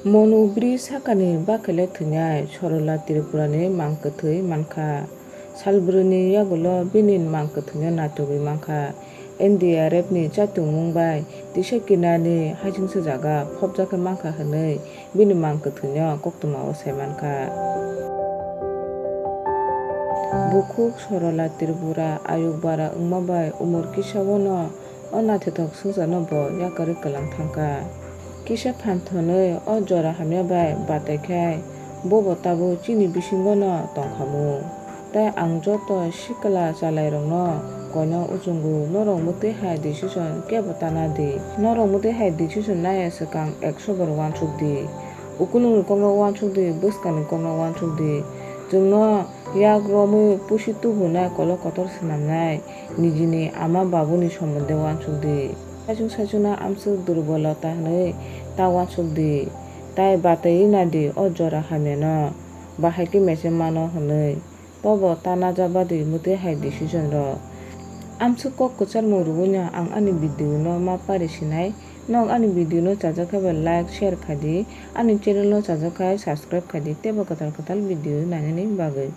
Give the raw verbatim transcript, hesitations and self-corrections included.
Monu bridge sakani bakhaile thwinai Sorola Tripurani mang kwthwi mankha. Salbrwini yagulo bini mang kwthwino natugwi mankha. N D R F ni chaitungmung bai tisa kinarni haisingsa jaga phobjakhe mankha hwnwi bini mang kwthwino koktwmao saimankha. Bukhuk Sorola Tripura ayuk bara wngma bai umor kisaono o naithok swngcharno bo yakarwi kwlang thangkha. Kisa phan thwnwi o jora hamya bai batai khai bobo tabuk chini bisingono tongkhamu. Tai ang joto sikla chalairokno koino uchungo, norok mwtwi hai decision kebo ta na di. Norok mwtwi hai decision naiya swkang ekso bar uansuk di. Ukulungni kokno uansuk di, bwskangni kokno uansuk di. Chwngno yak romwi pusi tubunai, kolok kotor swnamnai nijini ama babuni sombonde uansuk di. Saichung saichungno amswk durbolota hwnwi ta uansuk di. Tai bataiwi na di o jora hamyano, bahai khe mecheng mano hwnwi. Tobo ta najabadi mwtwi hai decision rok. Amswk kok kwcharmung rwino ang ani video no ma pari sinai. Nok ani video no chajak khe ba like, share khai di. Ani channel no chajak khai subscribe khai di. Teibo kwtal kwtal video nainani bagwi.